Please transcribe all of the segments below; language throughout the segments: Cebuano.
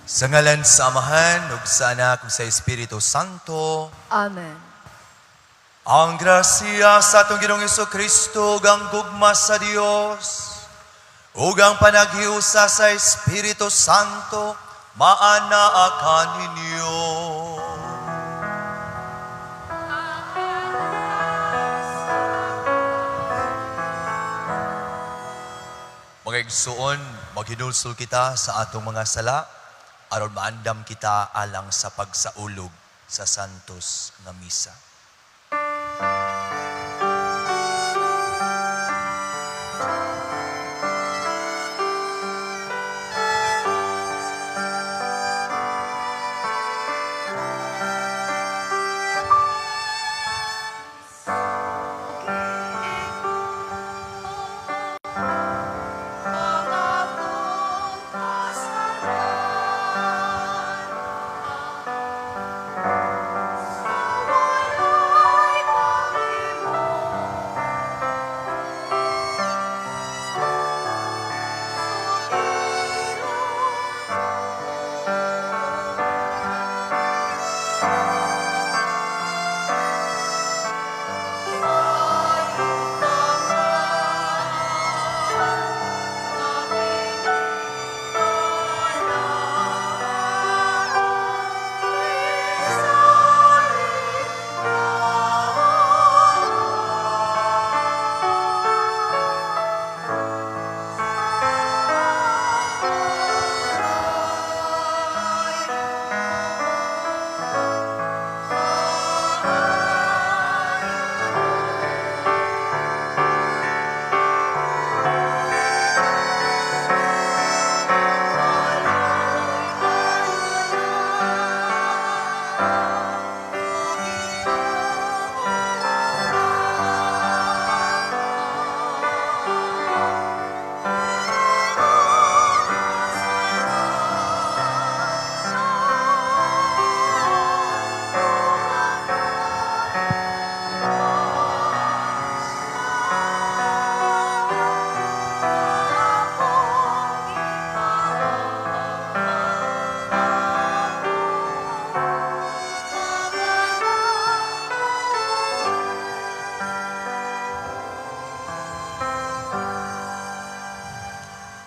Sa ngalan sa Amahan, ug sa Anak, ug sa Espiritu Santo. Amen. Ang grasya sa atong Ginoong Kristo, ug ang gugma sa Dios, ug ang panaghiusa sa Espiritu Santo, maanaa kaninyo. Mga igsuon, maghinulsol kita sa atong mga sala, aron maandam kita alang sa pagsaulog sa Santos nga Misa.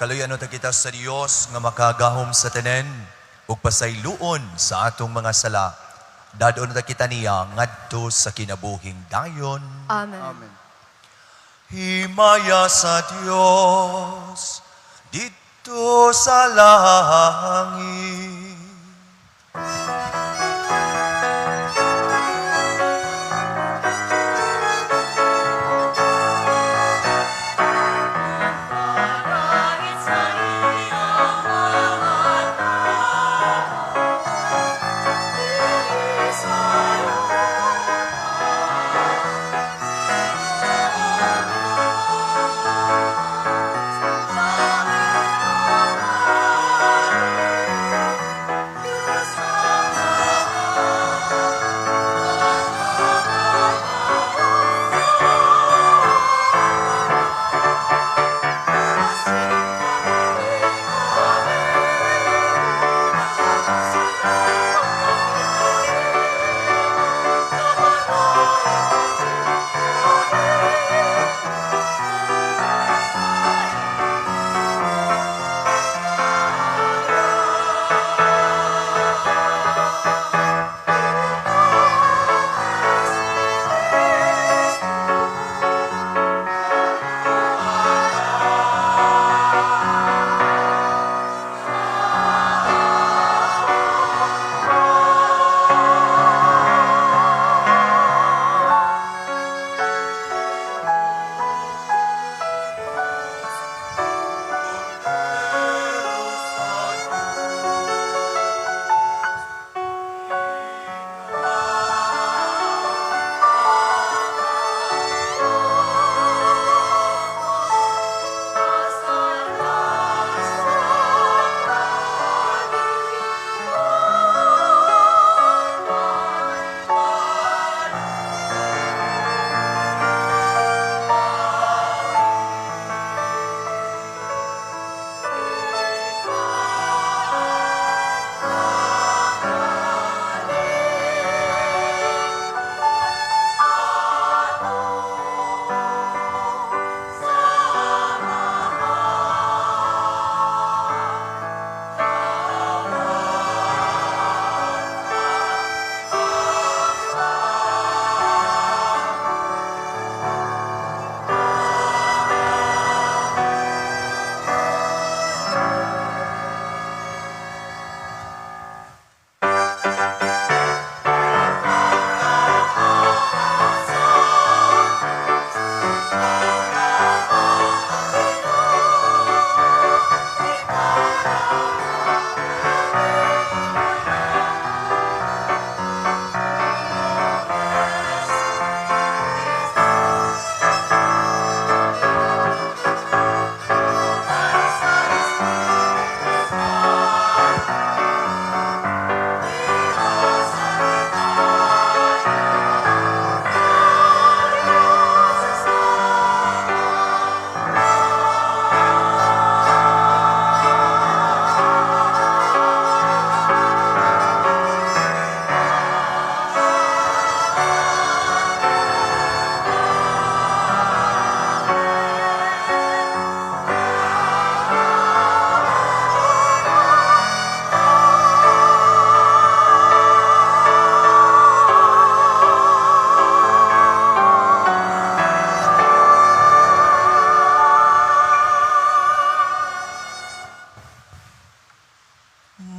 Kaluyan ta kita sa Dios nga makagahom sa tanan ug pasayloon sa atong mga sala. Dadon ta kita niya ngadto sa kinabuhing dayon. Amen. Amen. Himaya sa Dios didto sa langit.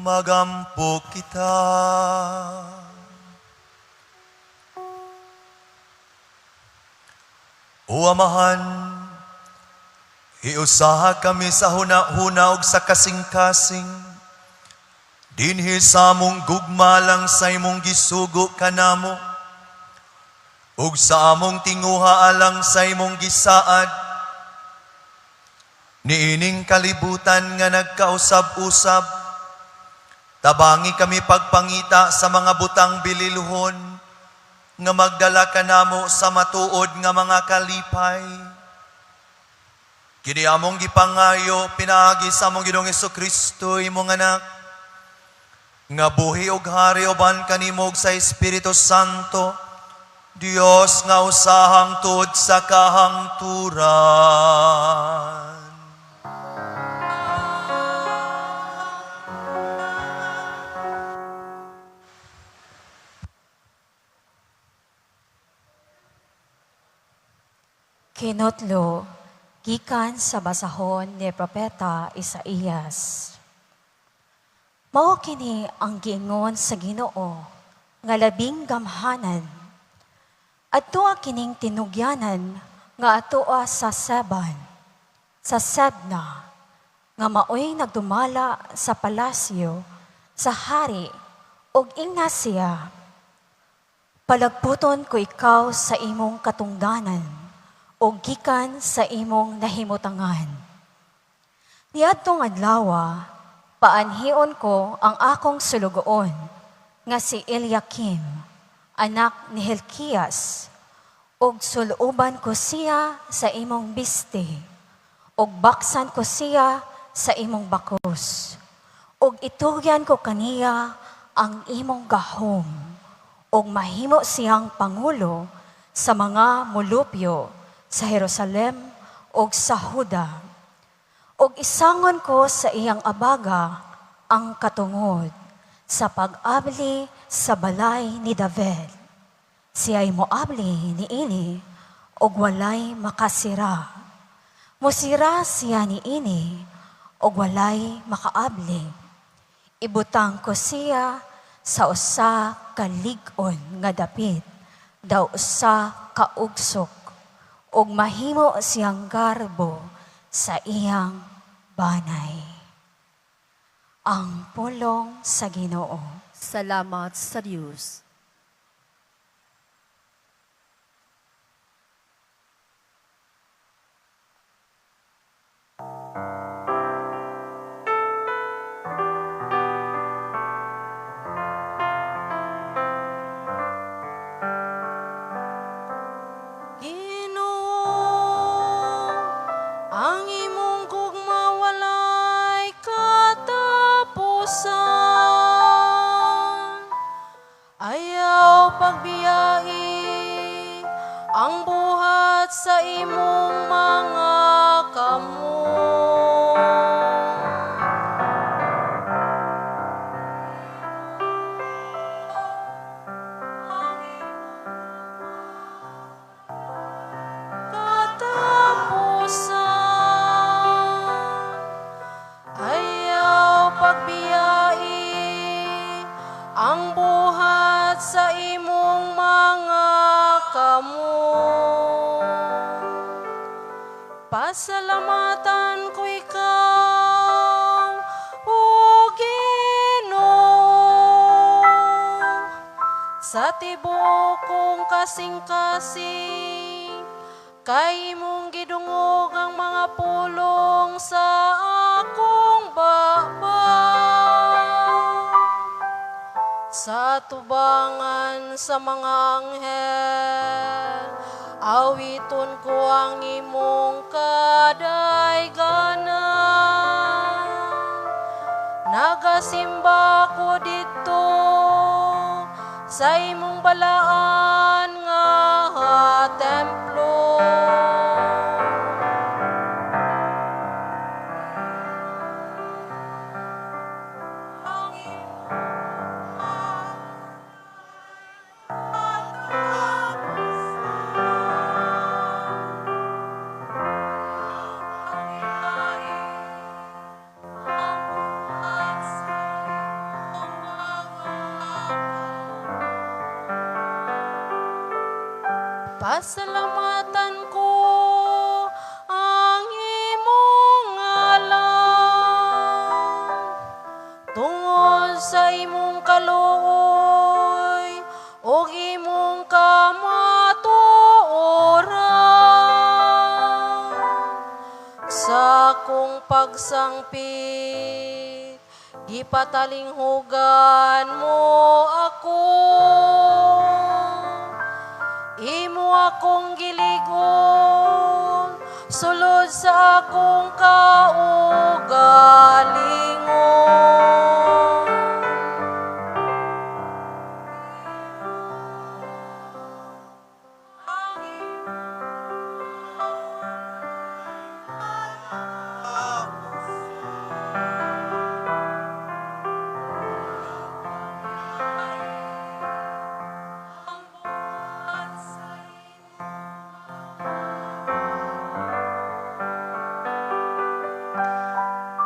Magampo kita. O Amahan, hiusaha kami sa huna-huna ug sa kasing-kasing. Dinhi sa among gugma lang sa imong gisugo kanamo, ug sa among tinguha alang sa imong gisaad. Niining kalibutan nga nagkausab-usab, tabangi kami pagpangita sa mga butang bililhon nga magdala kanamo sa matuod nga mga kalipay. Kini among gipangayo pinaagi sa among Ginoong Hesukristo, imong anak, nga buhi og hari uban kanimo ug sa Espiritu Santo, Dios nga usahang tuod sa kahangturan. Kinutlo, gikan sa basahon ni Propeta Isaías. Mao kini ang giingon sa Ginoo nga labing gamhanan. Adtoa kining tinugyanan nga atoa sa Seban, sa Sebna, nga maoy nagdumala sa palasyo sa hari ug ingna siya, palagputon ko ikaw sa imong katungdanan o gikan sa imong nahimutangan. Niadtong adlawa, paanhion ko ang akong sulugoon nga si Eliakim, anak ni Hilkias, ug suluban ko siya sa imong bisti, ug baksan ko siya sa imong bakos, ug itugyan ko kaniya ang imong gahom, ug mahimo siyang pangulo sa mga mulupyo sa Jerusalem ug sa Huda. Ug isangon ko sa iyang abaga ang katungod sa pag-abli sa balay ni David. Siya'y moabli niini ug walay makasira. Musira siya niini ug walay makaabli. Ibutang ko siya sa usa ka lig-on nga dapit, daw usa ka ugsok, ug mahimo siyang garbo sa iyang banay. Ang pulong sa Ginoo. Salamat sa Dios. Ginoo, ang imong gugma walay katapusan. Ayaw pagbiyai ang buhat sa imong mga kamot. Katapusan. Ayaw pagbiyai ang buhat sa imong mga kamot. Pasalamatan ko ikaw, O Ginoo, sa tibuok kong kasing-kasing, kay imong gidungog ang mga pulong sa akong baba. Sa tubangan sa mga anghel, awiton ko ang imong kadayganan. Nagasimba ko didto sa imong balaan nga templo. Pasalamatan ko ang imong ngalan tungod sa imong kaluoy ug imong kamatuoran. Sa akong pagsangpit, gipatalinghugan mo ako. Imo akong gilig-on, sulod sa akong kaugalingon.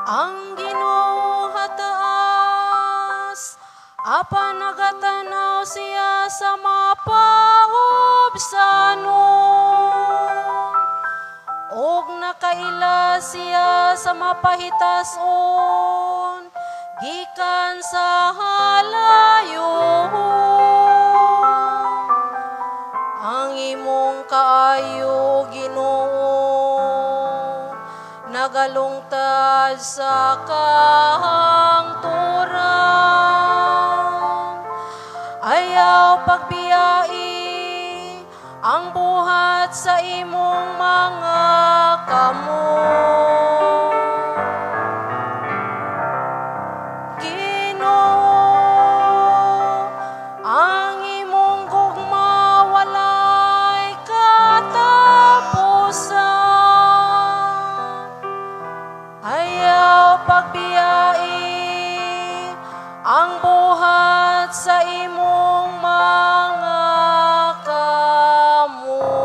Ang Ginoo hataas, apan nagatanaw siya sa mapaubsanon. Og nakaila siya sa mapahitason, gikan sa halayo. Ang imong kaayo, Ginoo, nagalungtad sa kahangturan. Ayaw pagbiyai ang buhat sa imong mga kamot. Ginoo, ang imong gugma walay katapusan. Ayaw pagbiyai ang buhat sa imong mga kamot.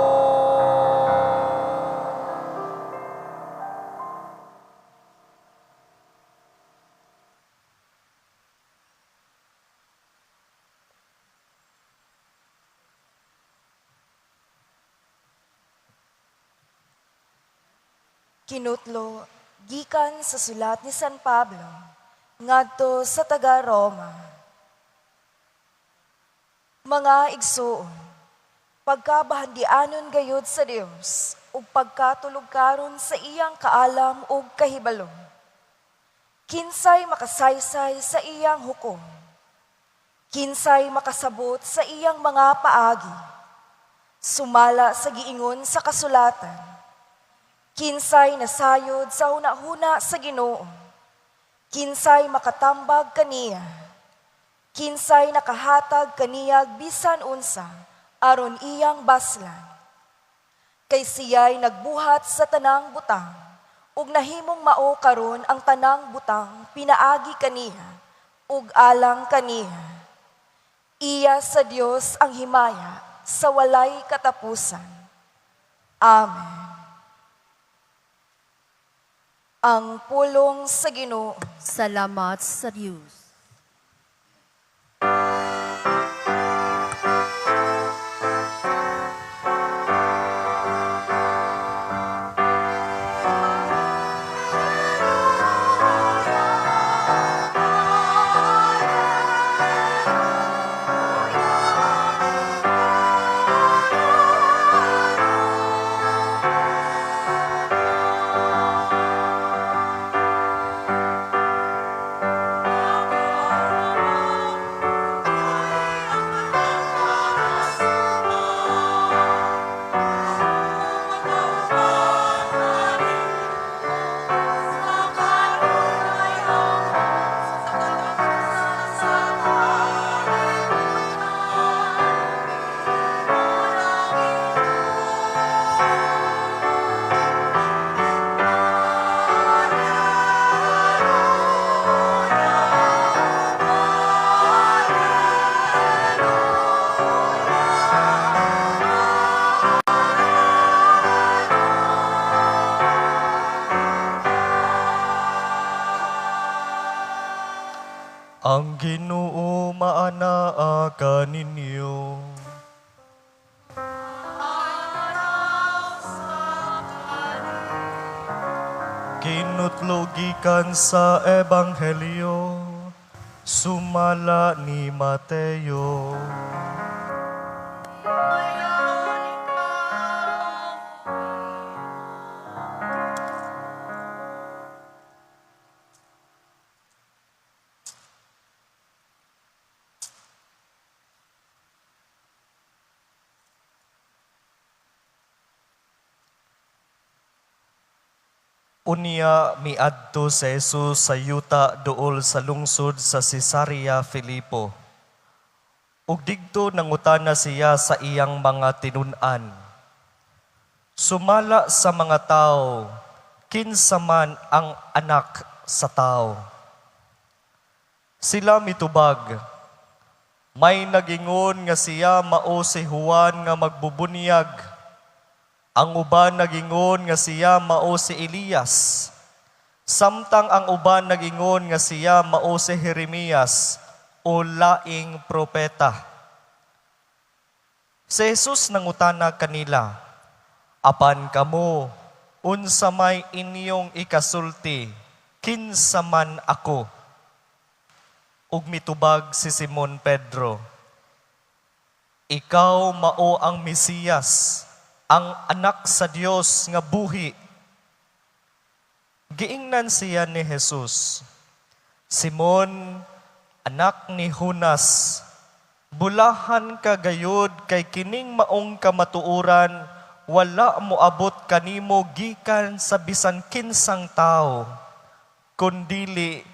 Kinutlo gikan sa sulat ni San Pablo ngadto sa taga-Roma. Mga igsuon, pagkabahandianon gayud sa Dios ug pagkatulugkaron sa iyang kaalam ug kahibalo. Kinsay makasaysay sa iyang hukom? Kinsay makasabot sa iyang mga paagi? Sumala sa giingon sa kasulatan, kinsay nasayod sa hunahuna sa Ginoo? Kinsay makatambag kaniya? Kinsay nakahatag kaniya bisan unsa aron iyang baslan? Kay siya'y nagbuhat sa tanang butang, ug nahimong mao karon ang tanang butang pinaagi kaniya ug alang kaniya. Iya sa Dios ang himaya sa walay katapusan. Amen. Ang pulong sa Ginoo. Salamat sa Dios. Ang Ginoo maanaa kaninyo. Panunutlo gikan sa Ebanghelyo sumala ni Mateo. Unya miadto si Jesus sa yuta duol sa lungsod sa Cesarea Filipo. Ug didto nangutana siya sa iyang mga tinun-an. Sumala sa mga tawo, kinsa man ang Anak sa Tawo? Sila mitubag, may nagingon nga siya mao si Juan nga magbubunyag. Ang uban nagingon nga siya mao si Elias. Samtang ang uban nagingon nga siya mao si Jeremias o laing propeta. Si Jesus nangutana kanila, "Apan kamo, unsa may inyong ikasulti, kinsa man ako?" Ug mitubag si Simon Pedro, "Ikaw mao ang Mesiyas, ang anak sa Dios nga buhi." Giingnan siya ni Jesus, "Simon, anak ni Jonas, bulahan ka gayud kay kining maong kamatuoran wala moabot kanimo gikan sa bisan kinsang tawo, kundili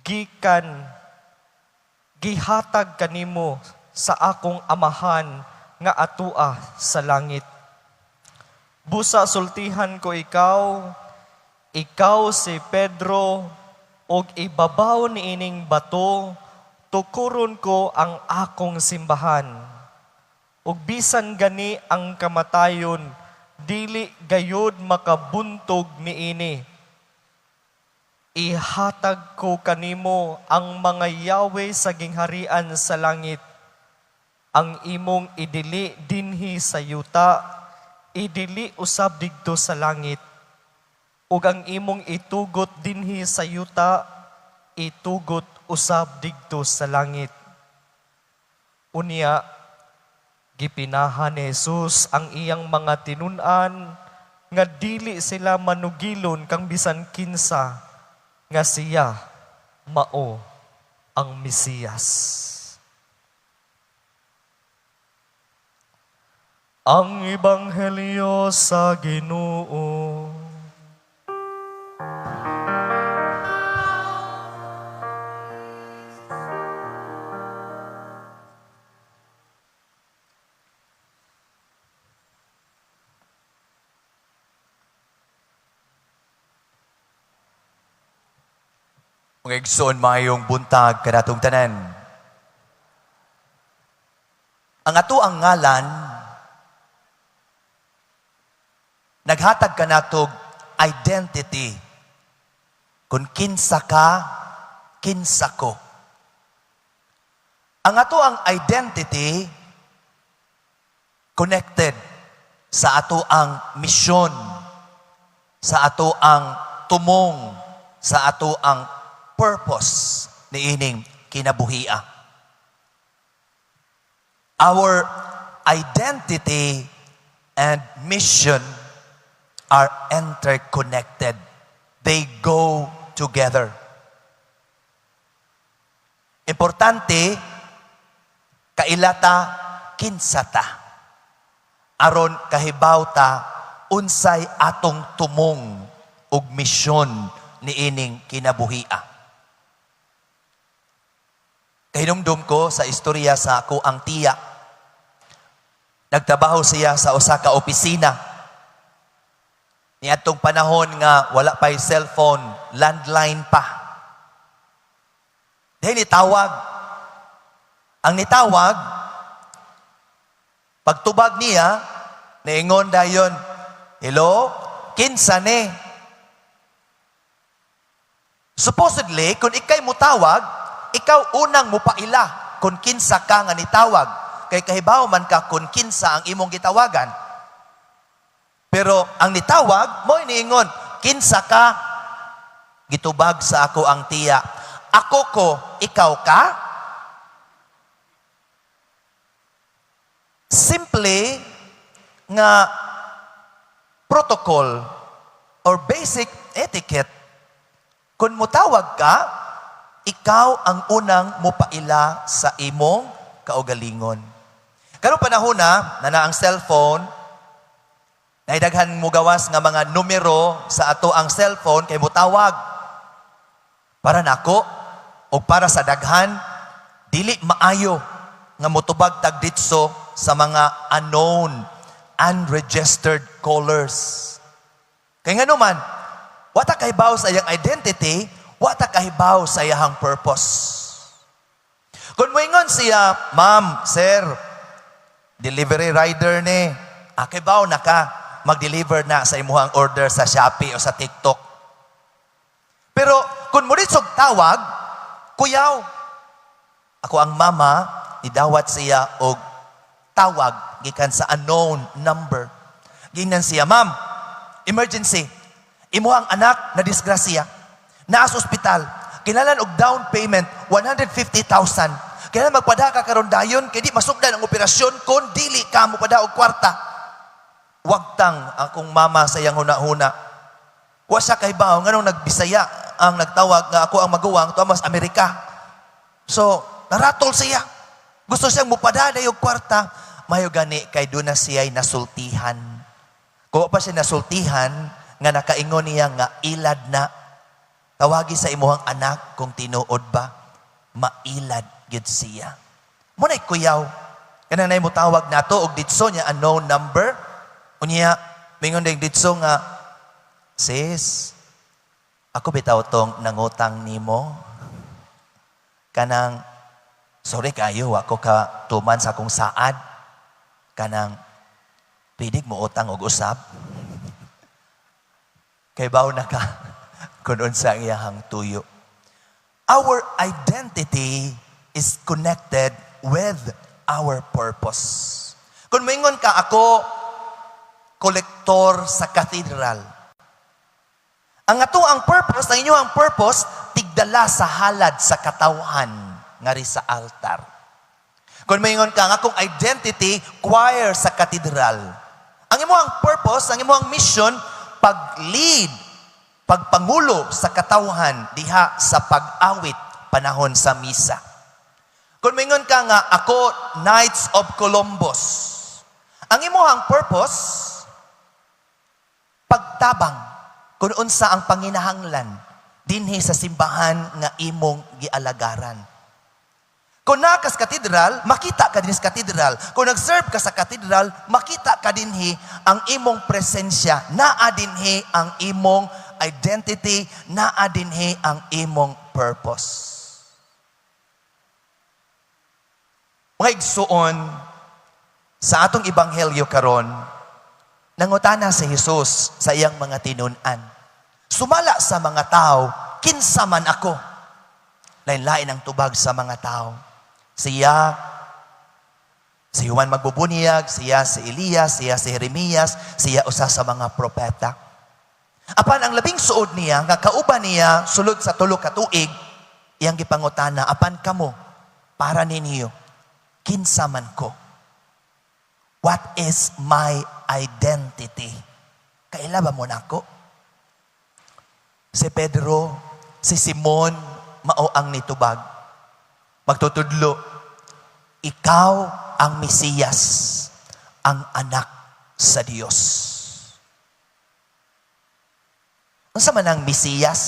gikan gihatag kanimo sa akong Amahan nga atua sa langit. Busa sultihan ko ikaw, ikaw si Pedro, ug ibabaw niining bato, tukuron ko ang akong simbahan. Ug bisan gani ang kamatayon, dili gayod makabuntog niini. Ihatag ko kanimo ang mga yawe sa gingharian sa langit. Ang imong idili dinhi sa yuta, idili usab didto sa langit. Ug ang imong itugot dinhi sa yuta, itugot usab didto sa langit." Unya, gipinahan ni Jesus ang iyang mga tinun-an nga dili sila manugilon kang bisan kinsa nga siya mao ang Mesiyas. Ang Ebanghelyo sa Ginoo. Mga igsoon, maayong buntag kanatong tanan. Ang ato ang ngalan naghatag kanatog identity. Kung kinsa ka, kinsa ko. Ang ato ang identity connected sa ato ang misyon, sa ato ang tumong, sa ato ang purpose niining kinabuhia. Our identity and mission are interconnected. They go together. Importante, kaila ta, kinsa ta. Aron kahibaw ta, unsay atong tumong ug misyon niining kinabuhia. Kahinumdum ko sa istorya sa ako ang tiya. Nagtrabaho siya sa usa ka opisina. Niadtong panahon nga wala pa'y cellphone, landline pa. Dahil nitawag. Ang nitawag, pagtubag niya, niingon dayon, "Hello, kinsa ni?" Supposedly, kung ikay mutawag, ikaw unang mupaila kung kinsa ka nga nitawag. Kay kahibaw man ka kung kinsa ang imong gitawagan. Pero ang nitawag, mo niingon, "Kinsa ka?" Gitubag sa ako ang tiya, "Ako ko, ikaw ka?" Simple nga protocol or basic etiquette. Kung mutawag ka, ikaw ang unang mupaila sa imong kaugalingon. Karong panahon na, na ang cellphone, naidaghan mo gawas nga mga numero sa ato ang cellphone kay mutawag. Para nako o para sa daghan, dili maayo nga motubag tag ditso sa mga unknown, unregistered callers. Kay ngano man, wa ta kahibaw sa iyang identity, wa ta kahibaw sa iyang purpose. Kung moingon siya, "Ma'am, sir, delivery rider ni," akibaw na ka, mag-deliver na sa imuhang order sa Shopee o sa TikTok. Pero kung mo tawag, kuyaw. Ako ang mama, idawat siya og tawag gikan sa unknown number. Giingnan siya, "Ma'am, emergency. Imuhang anak na disgrasya. Naa sa ospital. Kinahanglan og down payment, 150,000. Kailangan magpada ka karon dayon kay di masugdan ang operasyon kung dili ka mo pada og kwarta." Wagtang akong mama sa iyang huna-huna. Wa siya kahibaw nganong nagbisaya ang nagtawag nga ako ang maguwang tuwa mas Amerika. So, naratol siya. Gusto siyang mupada og kwarta. Mayo gani kay doon na siya'y nasultihan. Kung wa pa siya nasultihan, nga nakaingon niya nga ilad na, tawagi sa imuhang anak kung tinuod ba, mailad gyud siya. Mao na'y kuyaw. Kanang nay mutawag nato og ditso niya unknown number. Unya, mingon ding ditso nga, "Sis, ako bitaw tong nangutang nimo. Kanang, sorry kayo, ako ka tuman sa akong saad. Kanang, pwede mo utang og usab?" Kay baw na ka kung unsa ang iyahang tuyo. Our identity is connected with our purpose. Kung moingon ka, "Ako, kolektor sa cathedral." Ang ato ang purpose, ang inyo ang purpose, tigdala sa halad sa katawhan ngari sa altar. Kung moingon ka, "Ang akong identity, choir sa katedral." Ang imo ang purpose, ang imo ang mission, pag-lead, pagpangulo sa katawhan diha sa pag-awit panahon sa misa. Kung moingon ka nga, "Ako, Knights of Columbus." Ang imuhang purpose, pagtabang kung unsa ang panginahanglan dinhi sa simbahan nga imong gialagaran. Kung naa ka sa katedral, makita ka din sa katedral. Kung nag-serve ka sa katedral, makita ka dinhi ang imong presensya. Naa dinhi ang imong identity, naa dinhi ang imong purpose. Mga igsuon, sa atong ebanghelyo karon, nangutana si Jesus sa iyang mga tinun-an. "Sumala sa mga tao, kinsa man ako?" Lain-lain ang tubag sa mga tao. Siya, si Juan Magbubunyag, siya si Elias, siya si Jeremias, siya usa sa mga propeta. Apan ang labing suod niya, nga kauban niya sulod sa 3 ka tuig, iyang gipangutana, "Apan kamo, para ninyo, kinsa man ko? What is my identity? Kaila ba mo nako?" Si Pedro, si Simon, mao ang nitubag. Magtutudlo, "Ikaw ang Mesiyas, ang anak sa Dios." Unsa man ang Mesiyas?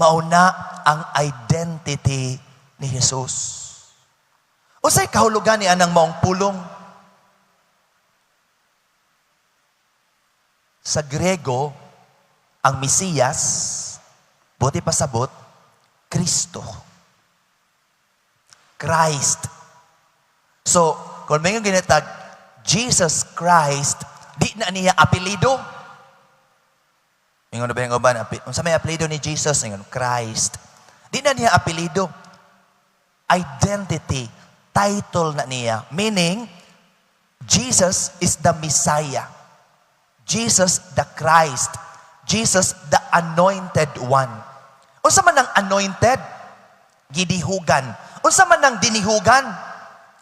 Mauna ang identity ni Jesus. Unsay kahulugan ni anang maong pulong? Sa Grego, ang Mesiyas, buot pasabot, Kristo. Christ. So, kung may ginatag, Jesus Christ, di na niya apelido. Ingon na ba yung uban? Unsa may apelido ni Jesus? Ingon, Christ. Di na niya apelido. Identity, title na niya. Meaning, Jesus is the Messiah. Jesus the Christ. Jesus, the Anointed One. Unsa man ang anointed? Gidihugan. Unsa man ang dinihugan?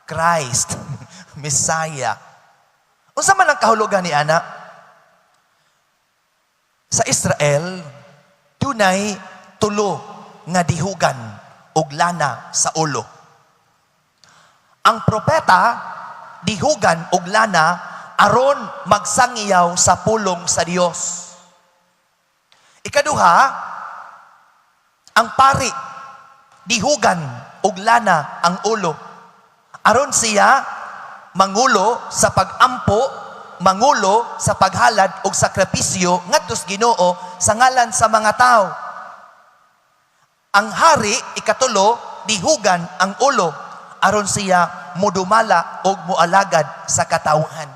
Christ, Messiah. Unsa man ang kahulugan ni ana? Sa Israel, dunay tulo nga dihugan og lana sa ulo. Ang propeta, dihugan og lana aron magsangiyaw sa pulong sa Dios. Ikaduha, ang pari, dihugan og lana ang ulo aron siya mangulo sa pag-ampo, mangulo sa paghalad og sakripisyo ngadto sa Ginoo sa ngalan sa mga tao. Ang hari, ikatulo, dihugan ang ulo aron siya mudumala og mualagad sa katawhan.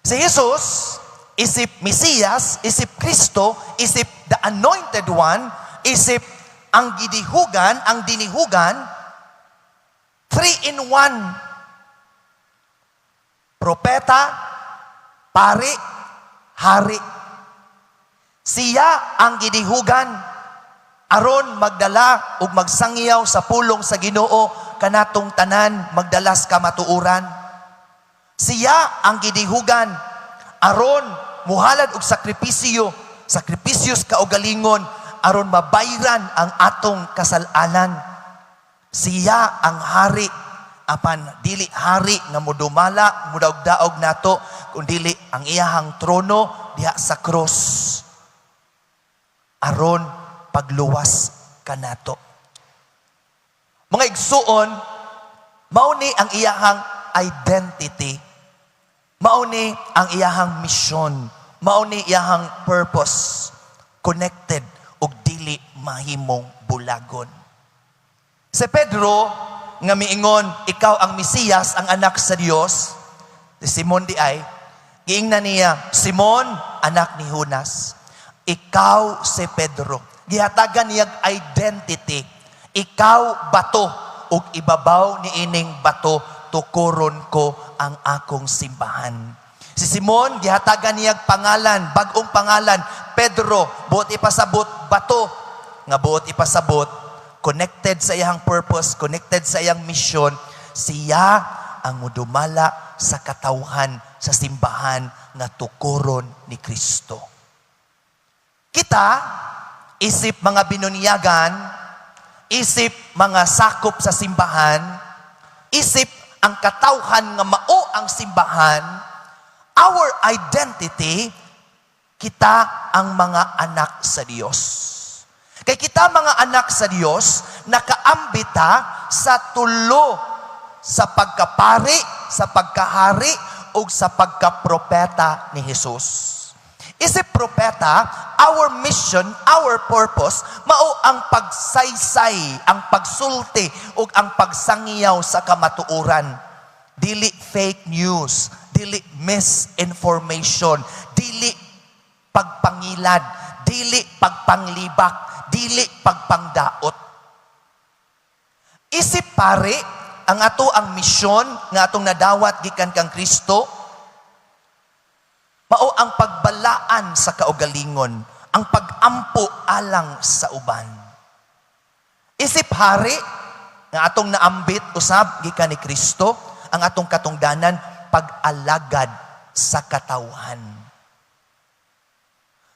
Si Jesus, isip Mesiyas, isip Kristo, isip the Anointed One, isip ang gidihugan, ang dinihugan, three in one. Propeta, pari, hari. Siya ang gidihugan aron magdala ug magsangyaw sa pulong sa Ginoo kanatong tanan, magdala sa kamatuoran. Siya ang gidihugan aron muhalad og sakripisyo, sakripisyo sa kaugalingon aron mabayran ang atong kasalanan. Siya ang hari, apan dili hari nga mudumala, mudaog-daog nato, kundili ang iyahang trono diha sa krus aron pagluwas kanato. Mga igsuon, mao ni ang iyahang identity. Mao ni ang iyahang mission. Mao ni iyahang purpose. Connected ug dili mahimong bulagon. Si Pedro nga miingon, "Ikaw ang Mesiyas, ang anak sa Dios." Si Simon di ay, giingnan niya, "Simon, anak ni Jonas, ikaw si Pedro." Gihatagan niya identity. "Ikaw bato, ug ibabaw ni ining bato tukuron ko ang akong simbahan." Si Simon, gihatagan niya pangalan, bag-ong pangalan, Pedro, buot ipasabot, bato, nga buot ipasabot, connected sa iyang purpose, connected sa iyang mission, siya ang mudumala sa katawhan sa simbahan nga tukuron ni Kristo. Kita, isip mga binunyagan, isip mga sakop sa simbahan, isip ang katawhan nga mao ang simbahan, our identity, kita ang mga anak sa Dios. Kay kita mga anak sa Dios, nakaambita sa tulo: sa pagkapari, sa pagkahari, ug sa pagkapropeta ni Jesus. Isip propeta, our mission, our purpose, mao ang pagsaysay, ang pagsulti, ug ang pagsangiyaw sa kamatuoran. Dili fake news, dili misinformation, dili pagpangilad, dili pagpanglibak, dili pagpangdaot. Isip pari, ang ato ang misyon nga atong nadawat gikan kang Kristo, mao ang pagbalaan sa kaugalingon, ang pagampo alang sa uban. Isip hari, nga atong naambit usab gikan ni Kristo, ang atong katungdanan, pag-alagad sa katawhan.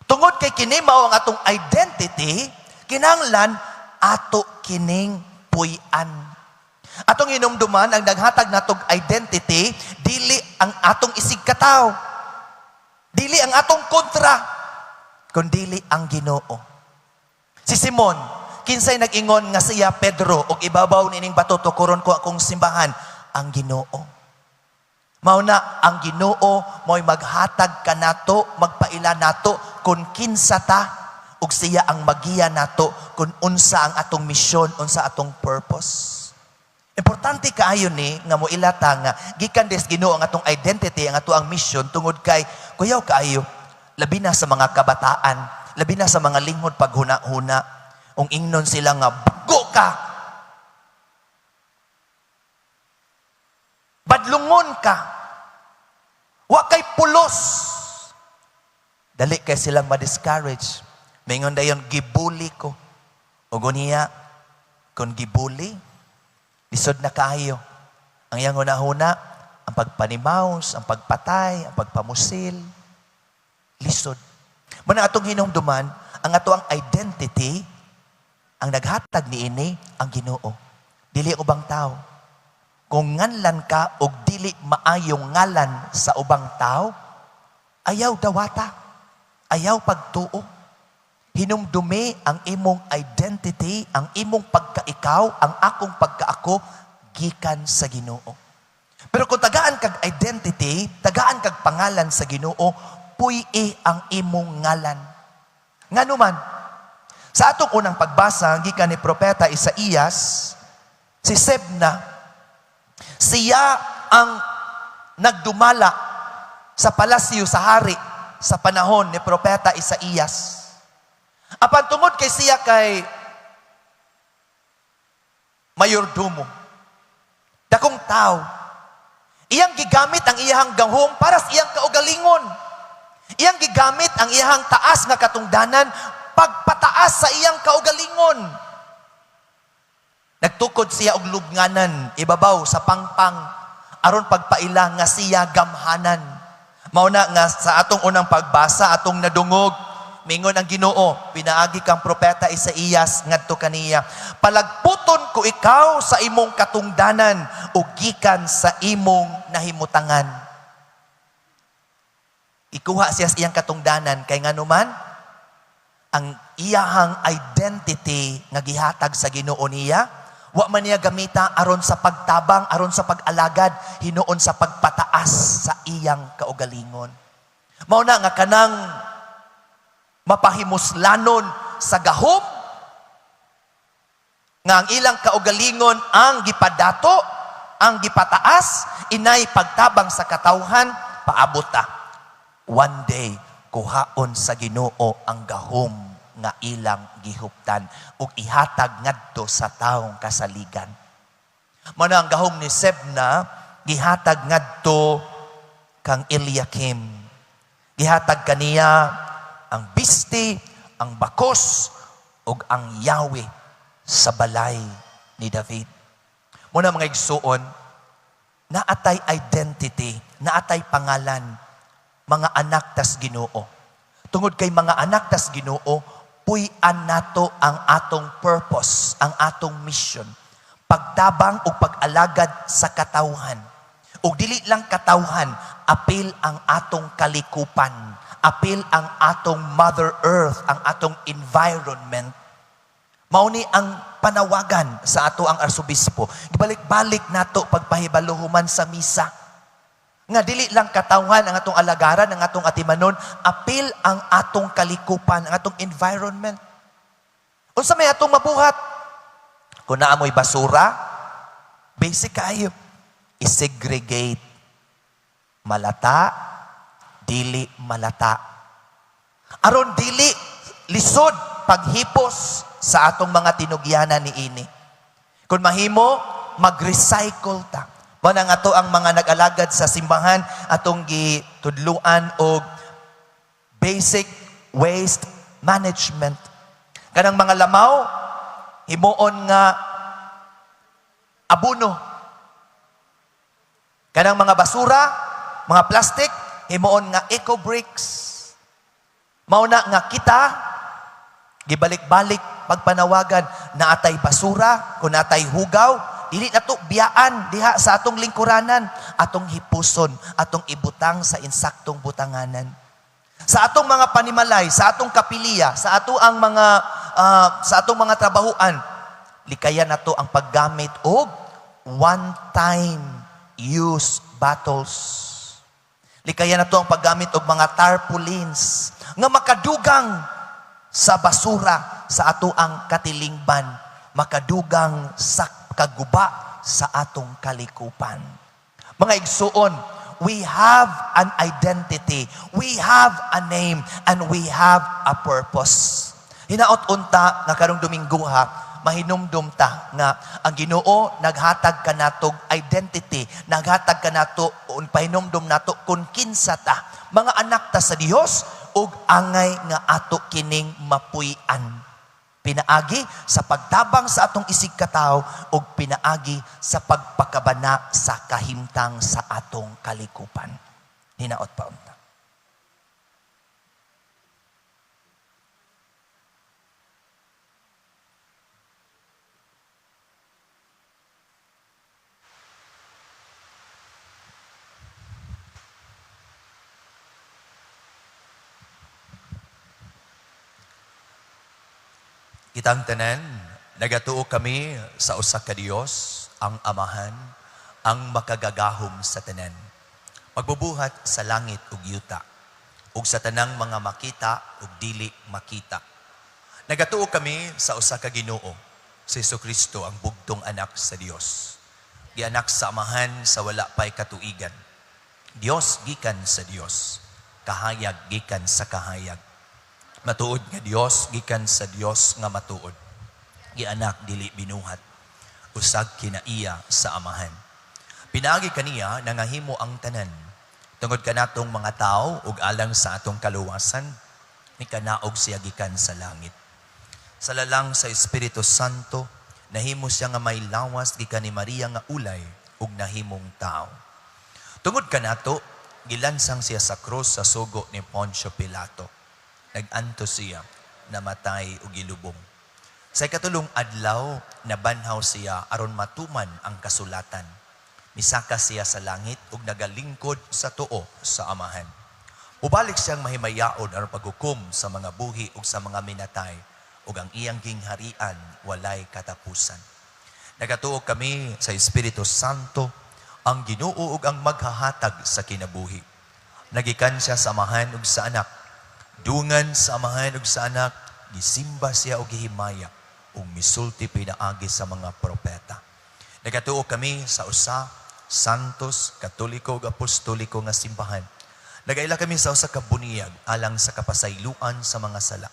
Tungod kay kini mao ang atong identity, kinahanglan ato kining puy-an. Atong hinumduman ang naghatag natog identity, dili ang atong isig katawo. Dili ang atong kontra, kundili ang Ginoo. Si Simon, kinsay nag-ingon nga siya Pedro ug ibabaw nining bato tukuron ko akong simbahan? Ang Ginoo. Mao na ang Ginoo mo'y maghatag kanato, magpaila nato kung kinsa ta, ug siya ang magiya nato kung unsa ang atong misyon, unsa atong purpose. Importante kaayo ni nga moila ta nga gikan sa Ginoo ang atong identity, ang ato ang mission, tungod kay kuyaw kaayo, labi na sa mga kabataan, labi na sa mga linghod paghuna-huna, ung ingnon sila nga bugo ka, badlungon ka, wa kay pulos. Dali kay silang ma-discourage. Mingon dayon, "Gibully ko." Ug unya, kung gibully, lisod na kaayo. Ang iyang hunahuna, ang pagpanimaus, ang pagpatay, ang pagpamusil, lisod. Mao na atong hinumduman, ang ato ang identity, ang naghatag niini ang Ginoo. Dili ang ubang tao. Kung nganlan ka og dili maayong ngalan sa ubang tao, ayaw dawata. Ayaw pagtuo. Hinumdumi ang imong identity, ang imong pagkaikaw, ang akong pagkaako, gikan sa Ginoo. Pero kung tagaan kag identity, tagaan kag pangalan sa Ginoo, puy-i ang imong ngalan. Ngano man, sa atong unang pagbasa, gikan ni Propeta Isaías, si Sebna, siya ang nagdumala sa palasyo sa hari sa panahon ni Propeta Isaías. Apan tungod kay siya kay mayordomo, dakong tao, iyang gigamit ang iyang gahom para sa iyang kaugalingon. Iyang gigamit ang iyang taas nga katungdanan pagpataas sa iyang kaugalingon. Nagtukod siya og lubnganan ibabaw sa pangpang aron pagpaila nga siya gamhanan. Mao na nga sa atong unang pagbasa, atong nadungog, mingon ang Ginoo pinaagi kang Propeta Isaías ngadto kaniya, "Palagputon ko ikaw sa imong katungdanan ug gikan sa imong nahimutangan." Ikuha siya sa iyang katungdanan kay nganuman ang iyahang identity nga gihatag sa Ginoo niya, wa man niya gamita aron sa pagtabang, aron sa pag-alagad, hinuon sa pagpataas sa iyang kaugalingon. Mao na nga kanang mapahimuslanon sa gahom nga ang ilang kaugalingon ang gipadato, ang gipataas, inay pagtabang sa katawhan, paabot ta. One day, kuhaon sa Ginoo ang gahom nga ilang gihuptan ug ihatag ngadto sa taong kasaligan. Mao na ang gahom ni Sebna gihatag ngadto kang Eliakim. Gihatag kaniya ang bisti, ang bakos ug ang yawi sa balay ni David. Mao na, mga igsuon, naatay identity, naatay pangalan, mga anak tas Ginoo. Tungod kay mga anak tas Ginoo, puy-an nato ang atong purpose, ang atong mission. Pagtabang ug pag-alagad sa katawhan. Ug dili lang katawhan, apil ang atong kalikupan, apil ang atong Mother Earth, ang atong environment. Mao ni ang panawagan sa ato ang arsobispo. Gibalik-balik nato pagpahibalo human sa misa. Nga dili lang katawhan ang atong alagaran, ang atong atimanon, apil ang atong kalikupan, ang atong environment. Unsa may atong mabuhat? Kung naa mo'y basura, basic kaayo. I-segregate. Malata, dili malata. Aron dili lisod paghipos sa atong mga tinugyanan niini. Kung mahimo, mag-recycle ta. Mao na nga ato ang mga nag-alagad sa simbahan atong gitudluan og basic waste management. Kanang mga lamaw, himuon nga abono. Kanang mga basura, mga plastic, himuon nga eco bricks. Mao na nga kita gibalik-balik pagpanawagan, naatay basura, kung naatay hugaw, dili nato biyaan diha sa atong lingkuranan, atong hipuson, atong ibutang sa insaktong butanganan. Sa atong mga panimalay, sa atong kapilya, sa atong mga trabahuan, likayan nato ang paggamit og one-time use bottles. Likayan nato ang paggamit og mga tarpaulins nga makadugang sa basura sa ato ang katilingban, makadugang sa kaguba sa atong kalikupan. Mga igsuon, we have an identity, we have a name, and we have a purpose. Hinaot unta nga karong Domingo ha, mahinumdum ta nga ang Ginoo naghatag kanatog identity, naghatag kanato un pahinumdum nato kung kinsa ta. Mga anak ta sa Dios. ug angay nga ato kining mapuy-an. Pinaagi sa pagtabang sa atong isig katawo ug pinaagi sa pagpakabana sa kahimtang sa atong kalikupan. Hinaot pa unta. Kitang tanan, nagatuo kami sa usa ka Dios, ang Amahan, ang makagagahom sa tanan. Magbubuhat sa langit ug yuta, ug sa tanang mga makita ug dili makita. Nagatuo kami sa usa ka Ginoo, si Jesucristo, ang bugtong anak sa Dios. Gianak sa Amahan sa wala pay katuigan. Dios gikan sa Dios, kahayag gikan sa kahayag. Matuod nga Dios gikan sa Dios nga matuod. Gianak dili binuhat, usag kinaiya sa Amahan. Pinaagi kaniya nangahimo ang tanan. Tungod kanatong mga tao ug alang sa atong kaluwasan, nikanaog siya gikan sa langit. Sa lalang sa Espiritu Santo, nahimo siya nga may lawas gikan ni Maria nga ulay ug nahimong tao. Tungod kanato, gilansang siya sa krus sa sugo ni Poncio Pilato. Nag-antos siya, namatay ug gilubong. Sa ikatulong adlaw, nabanhaw siya aron matuman ang kasulatan. Misaka siya sa langit ug nagalingkod sa tuo sa Amahan. Mubalik siyang mahimayaon aron paghukom sa mga buhi ug sa mga minatay, ug ang iyang gingharian walay katapusan. Nagatuo kami sa Espiritu Santo, ang Ginoo ug ang maghahatag sa kinabuhi. Nagikan siya sa Amahan ug sa Anak. Dungan sa Amahan ug sa Anak, gisimba siya og gihimaya ug misulti pinaagi sa mga propeta. Nagatuo kami sa usa, Santos, Katoliko ug Apostoliko nga simbahan. Nagaila kami sa usa ka buniyag alang sa kapasayloan sa mga sala.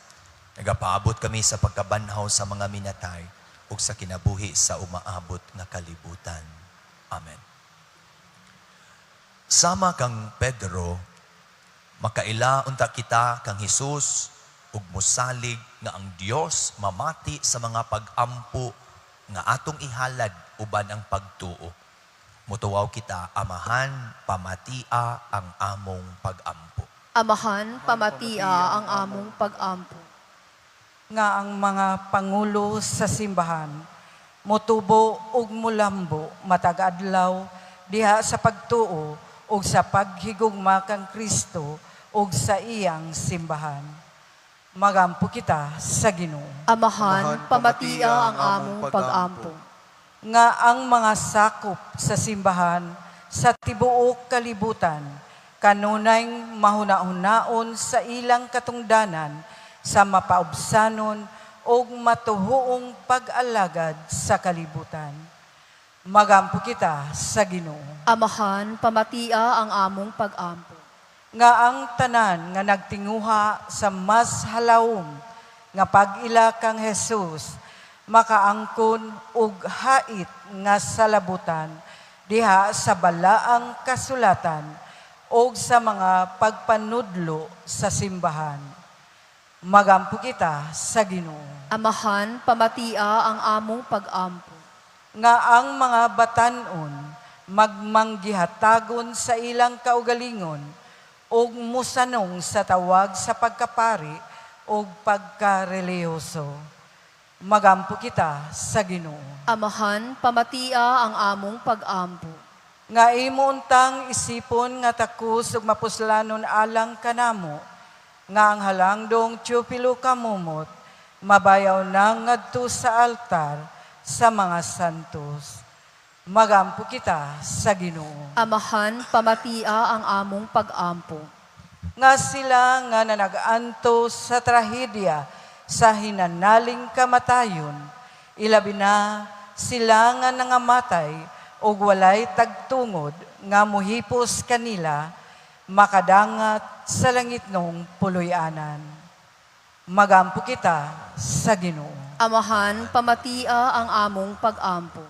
Nagapaabot kami sa pagkabanhaw sa mga minatay ug sa kinabuhi sa umaabot nga kalibutan. Amen. Sama kang Pedro, makaila unta kita kang Hesus ug mosalig nga ang Dios mamati sa mga pag-ampo nga atong ihalad uban ang pagtuo. Mutuwaw kita, Amahan, pamatia ang among pag-ampo. Amahan, pamatia ang among pag-ampo. Nga ang mga pangulo sa simbahan, motubo ug mulambo matag adlaw diha sa pagtuo ug sa paghigugma kang Kristo ug sa iyang simbahan. Magampo kita sa Ginoo. Amahan, pamatia ang among pag-ampo. Nga ang mga sakop sa simbahan sa tibuok kalibutan kanunay mahuna-hunaon sa ilang katungdanan sa mapaubsanon og matuhuong pag-alagad sa kalibutan. Magampo kita sa Ginoo. Amahan, pamatia ang among pag-ampo. Nga ang tanan nga nagtinguha sa mas halawom nga pag-ila kang Jesus makaangkon og hait nga salabutan diha sa balaang kasulatan og sa mga pagpanudlo sa simbahan. Magampo kita sa Ginoo. Amahan, pamatia ang among pag-ampo. Nga ang mga batan-on magmanggihatagon sa ilang kaugalingon og musanong sa tawag sa pagkapari og pagkareliyoso. Magampo kita sa Ginoo. Amahan, pamatia ang among pag-ampo. Nga imo untang isipon nga takus ug mapuslanon alang kanamo, nga ang halangdong Teofilo Camomot mabayaw na ngadto sa altar sa mga santos. Magampo kita sa Ginoo. Amahan, pamatia ang among pag-ampo. Nga sila nga nanag-anto sa trahedya sa hinanaling kamatayon, ilabi na sila nga nangamatay og walay tagtungod nga muhipos kanila, makadangat sa langitnong puloy-anan. Magampo kita sa Ginoo. Amahan, pamatia ang among pag-ampo.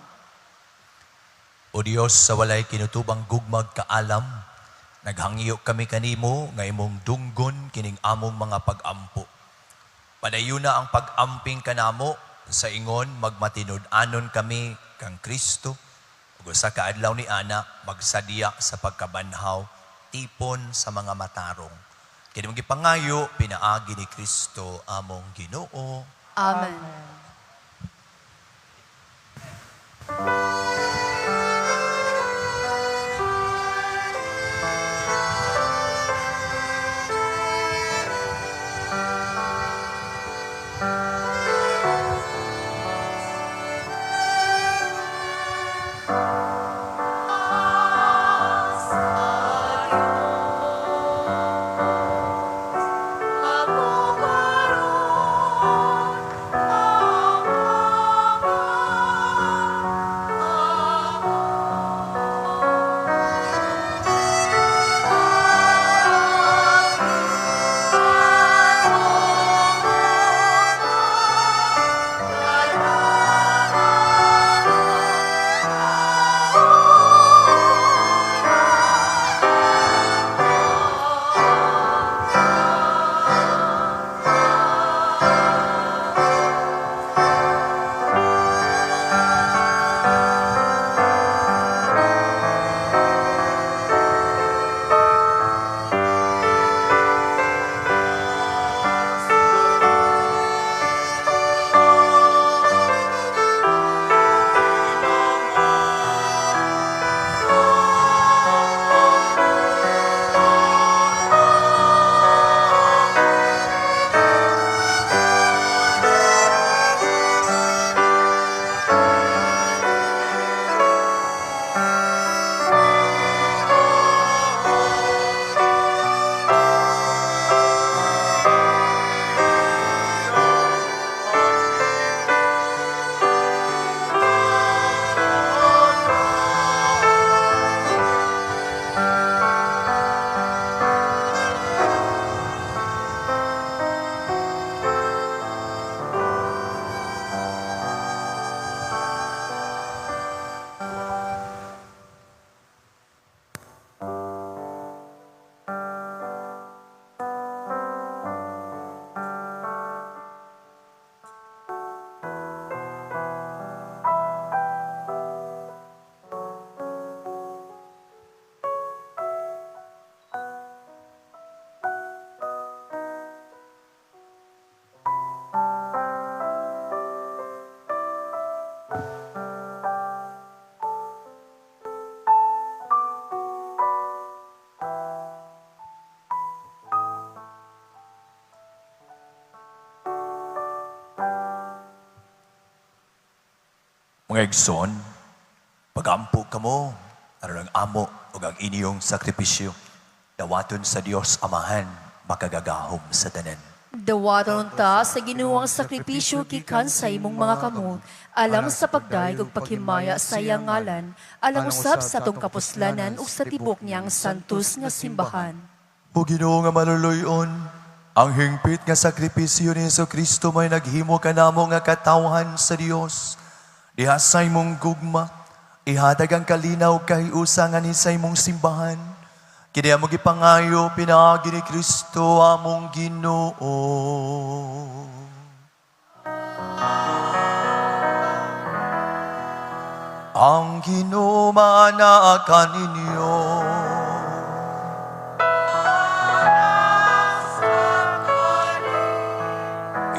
O Dios, sa walay kinutubang gugmag kaalam, Naghangyo kami kanimo nga imong dunggon kining among mga pag-ampo. Padayuna ang pag-amping kanamo sa ingon magmatinud-anon kami kang Kristo ug usa ka adlaw ni ana magsadya sa pagkabanhaw tipon sa mga matarong. Kini mong gipangayo pinaagi ni Kristo among Ginoo. Amen. Mga igsoon, pagampo kamo, aron ang amo ug ang inyong sakripisyo, dawaton sa Dios Amahan, makagagahom sa tanan. Dawaton ta sa Ginoo ang sakripisyo gikan sa imong mga kamot, alang sa pagdayeg ug paghimaya sa iyang ngalan, alang usab sa atong kapuslanan ug sa tibok niyang santos nga simbahan. O Ginoo nga maluluyon, ang hingpit nga sakripisyo ni Hesus Kristo may naghimo kanamo nga katawhan sa Dios. Diha sa imong gugma, ihatag ang kalinaw kahiusa nga ni sa imong simbahan. Kini among gipangayo pinaagi ni Kristo among Ginoo. Ang Ginoo maanaa kaninyo.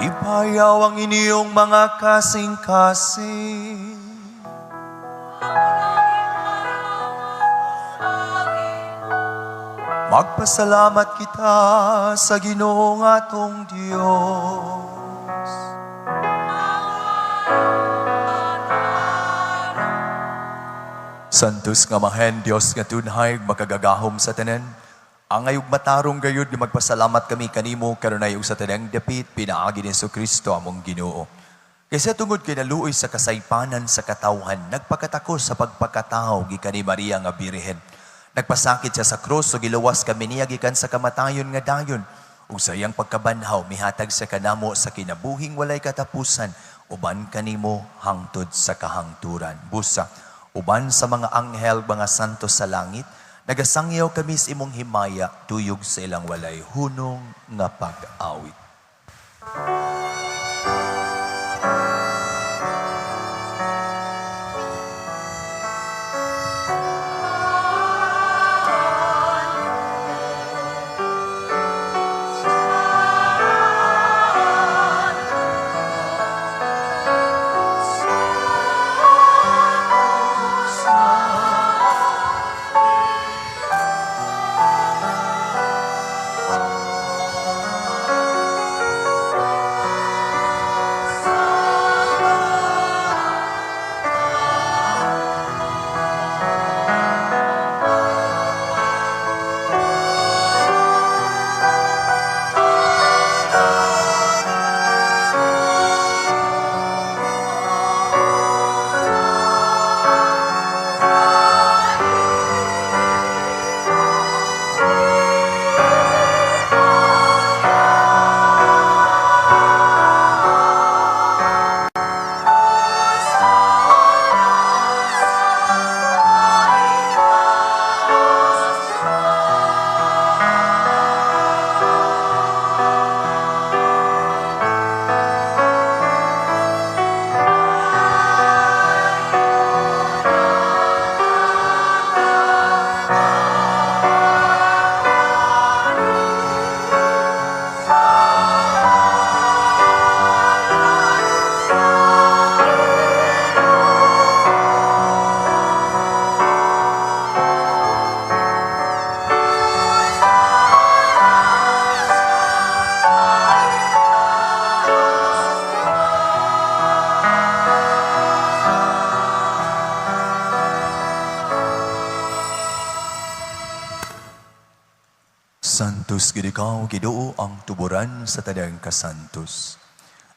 Ipayaw ang inyong mga kasing-kasing. Magpasalamat kita sa Ginoong atong Diyos. Santos nga Amahan, Dios nga tunhay, makagagahom sa tanan. Angay ug matarong gayud nga magpasalamat kami kanimo kanunay ug sa tanang dapit pinaagi ni Kristo among Ginoo. Kaysa tungod kay naluoy sa kasaypanan sa katawhan, nagpakatakos sa pagpakatawo gikan ni Maria nga Birhen. Nagpasakit siya sa krus ug giluwas kami niya gikan sa kamatayon nga dayon. Ug sa iyang pagkabanhaw mihatag sa kanamo sa kinabuhing walay katapusan uban kanimo hangtod sa kahangturan. Busa uban sa mga anghel, mga santo sa langit, Nagasangyaw kami sa imong himaya tuyog sa ilang walay hunong nga pag-awit. Santos gid ikaw, Ginoo, ang tuburan sa tanang kasantos.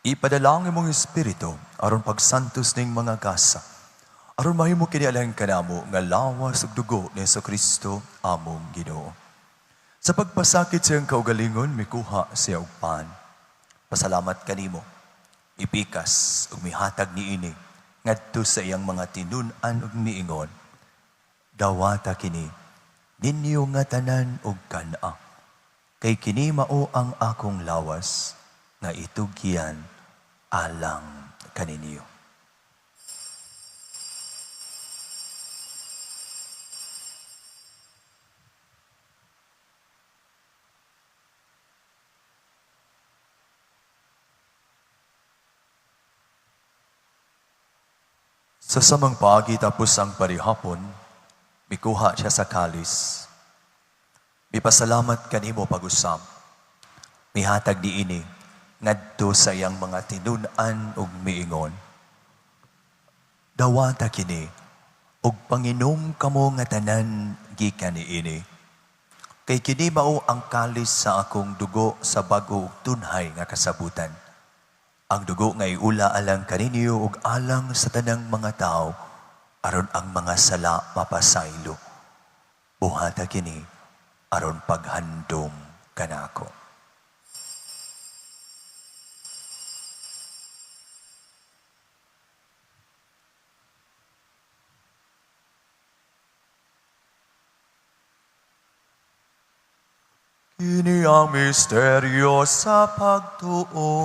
Ipadala ang imong espiritu aron pagsantos ning mga gasa. Aron mahimo kini alang kanamo nga lawas ug dugo ni Kristo among Ginoo. Sa pagpasakit sa iyang kaugalingon, mikuha siya og pan. Pasalamat kanimo. Ipikas ug mihatag niini ngadto sa iyang mga tinun-an ug miingon. Dawata kini ninyo nga tanan og kan-a. Kay kini mao ang akong lawas nga itugyan alang kaninyo. Sa samang paagi tapos ang parihapon, mikuha siya sa kalis. Mipasalamat kanimo pag-usap. Mihatag niini ngadto sa iyang mga tinun-an ug miingon. Dawata kini ug panginom kamo nga tanan gikan niini. Kay kini mao ang kalis sa akong dugo sa bag-o ug tunhay nga kasabutan. Ang dugo nga iula alang kaninyo ug alang sa tanang mga tao aron ang mga sala mapasaylo. Buhata kini aron paghandom kanako. Kini ang misteryo sa pagtuo.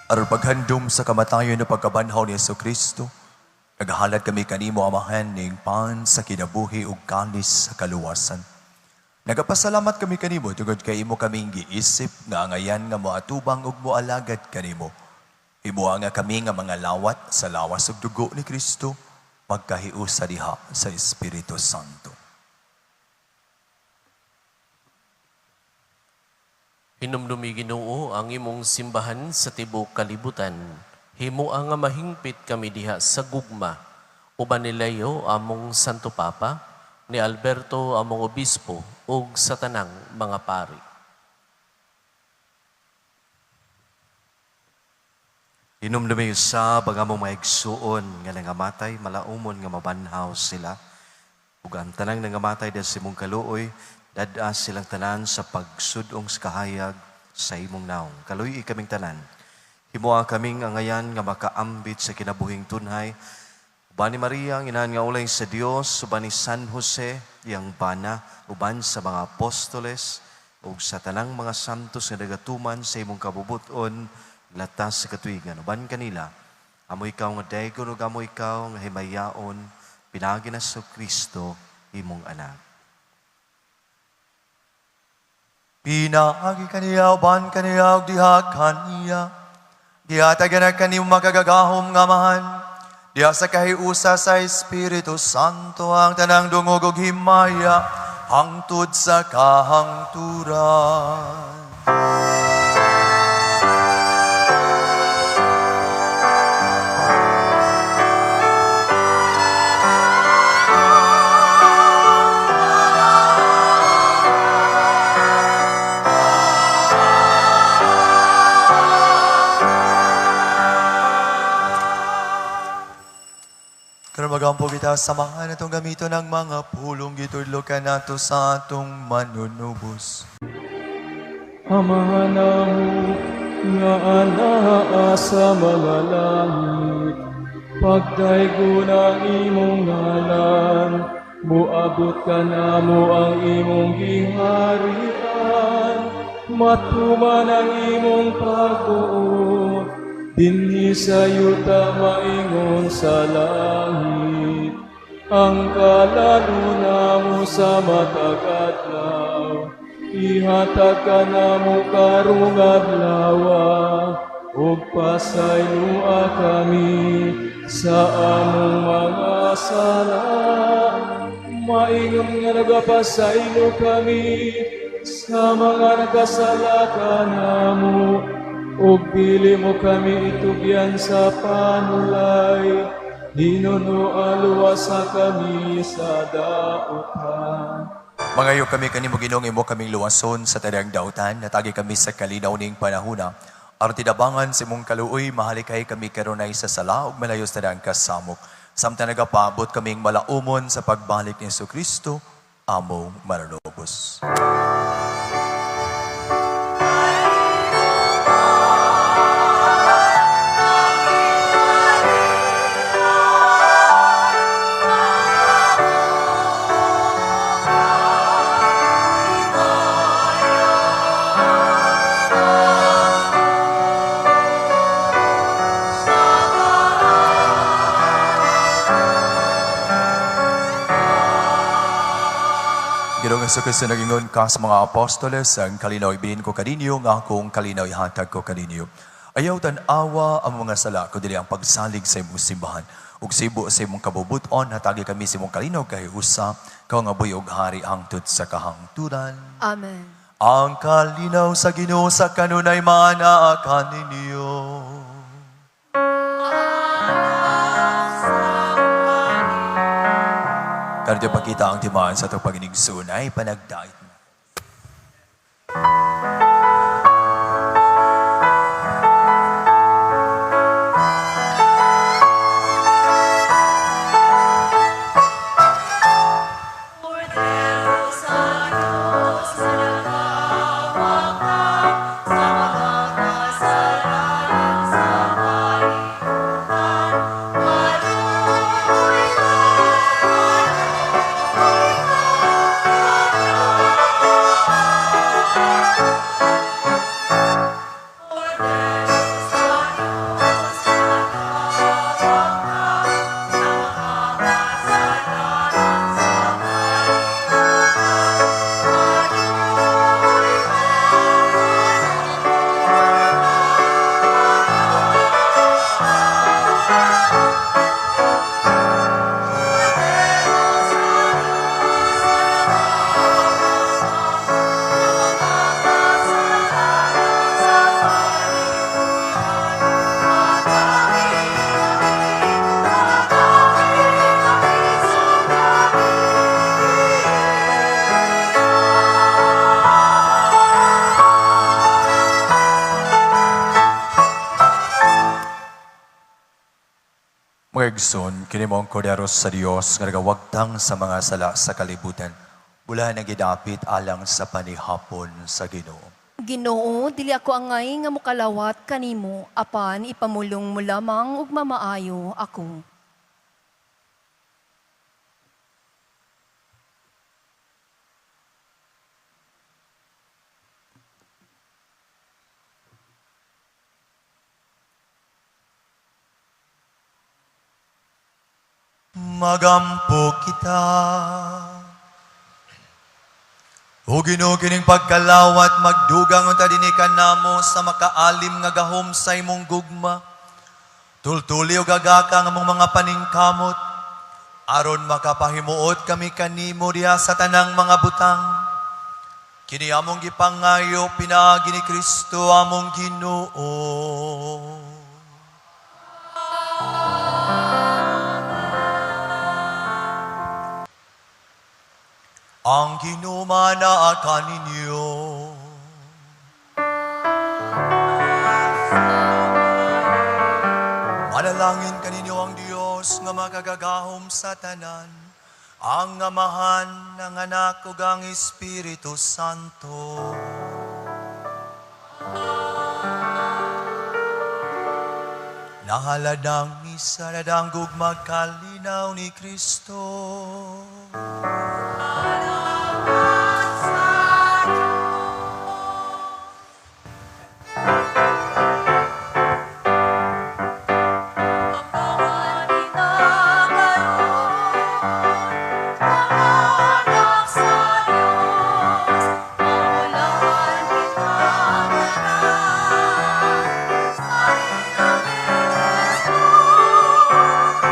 Aron paghandom sa kamatayon o pagkabanhaw ni Jesu Kristo, naghahalad kami kanimo, Amahan, ning pan sa kinabuhi ug kalis sa kaluwasan. Nagapasalamat kami kanimo tungod kay imo kaming giisip nga angayan nga moatubang ug moalagad kanimo. Himoa nga kami nga mga lawat sa lawas ug dugo ni Kristo, magkahiusa diha sa Espiritu Santo. Hinumdumi, Ginoo, ang imong simbahan sa tibuok kalibutan. Himoa nga mahingpit kami diha sa gugma. Uban ni Leo, among Santo Papa, ni Alberto among obispo ug sa tanang mga pari. Hinumdumi usab ang among mga igsuon nga nangamatay, malaumon nga mabanhaw sila. Ug ang tanang nangamatay dahil sa imong kaluoy, dad-a silang tanan sa pagsudong sa kahayag sa imong naong. Kaluy-i kaming tanan. Himoa kaming angayan nga makaambit sa kinabuhing tunhay. Uban ni Maria, ang inahan nga ulay sa Dios, uban ni San Jose, iyang bana, uban sa mga apostoles, ug sa tanang mga santos nga nagatuman sa imong kabubuton, latas sa katuigan. Uban kanila, amo ikaw nga daygon ug amo ikaw nga himayaon, pinaagi na sa Kristo, imong anak. Pinaagi kaniya, uban kaniya, ug diha kaniya. Gihatagan na kanimo makagagahom nga Amahan, diha sa kahiusa sa Espiritu Santo ang tanang dungog ug himaya, hangtod sa kahangturan. Karon magampo kita samahan atong gamiton ang mga pulong gitudlo kanato sa atong manunubos. Amahan namo nga anaa sa mga langit, pagdaygon ang imong ngalan, moabot kanamo ang imong giharian, matuman ang imong pagbuot, dinhi sa yuta maingon sa langit. Ang kalalo namo sa matag adlaw, ihatag kanamo karong adlawa, ug pasayloa kami sa among mga sala, maingon nga nagapasaylo kami sa mga nagkasala kanamo, ug dili mo kami itugyan sa panulay, hinunoa luwasa kami sa dautan. Mangayo kami kanimo Ginoong imo kaming luwason sa tanang dautan, natagi kami sa kalinaw ning panahuna. Aron tinabangan sa imong kaluoy, mahalikay kami karunay sa sala ug malayo sa tanang kasamok. Samtang nagapaabot kaming malaumon sa pagbalik ni Hesukristo, among manunubos. Ginoong Hesukristo, nagingon ka sa mga apostoles, ang kalinaw ibilin ko kaninyo, nga akong kalinaw ihatag ko kaninyo. Ayaw tan-awa ang mga sala, kundi ang pagsalig sa imong simbahan. Ug sibo sa imong kabubuton, hatagi kami sa imong kalinaw kay usa, ikaw nga buhi ug hari hangtod sa kahangturan. Amen. Ang kalinaw sa Ginoo sa kanunay maanaa kaninyo. Karon pakita ang timaan sa atong paginigsunay, panagdait na. Mga igsoon, kini mao ang kordero sa Dios nga nagawagtang sa mga sala sa kalibutan. Bulahan ang gidapit alang sa panihapon sa Ginoo. Ginoo, dili ako angay nga mokalawat kanimo, apan ipamulong mo lamang ug mamaayo ako. Magampo kita. O Ginoo, kining pagkalawat magdugang unta dinhi kanamo sa makaalim nga gahom sa imong gugma. Tultuli og agaka ang among mga paningkamot aron makapahimuot kami kanimo diha sa tanang mga butang. Kini among gipangayo pinaagi ni Kristo among Ginoo. Ang Ginoo manaa kaninyo. Manalangin kaninyo ang Dios nga makagagahom sa tanan, ang Amahan, ang Anak ug ang Espiritu Santo. Nahalad ang misa, nadanggog magkalinaw ni Kristo.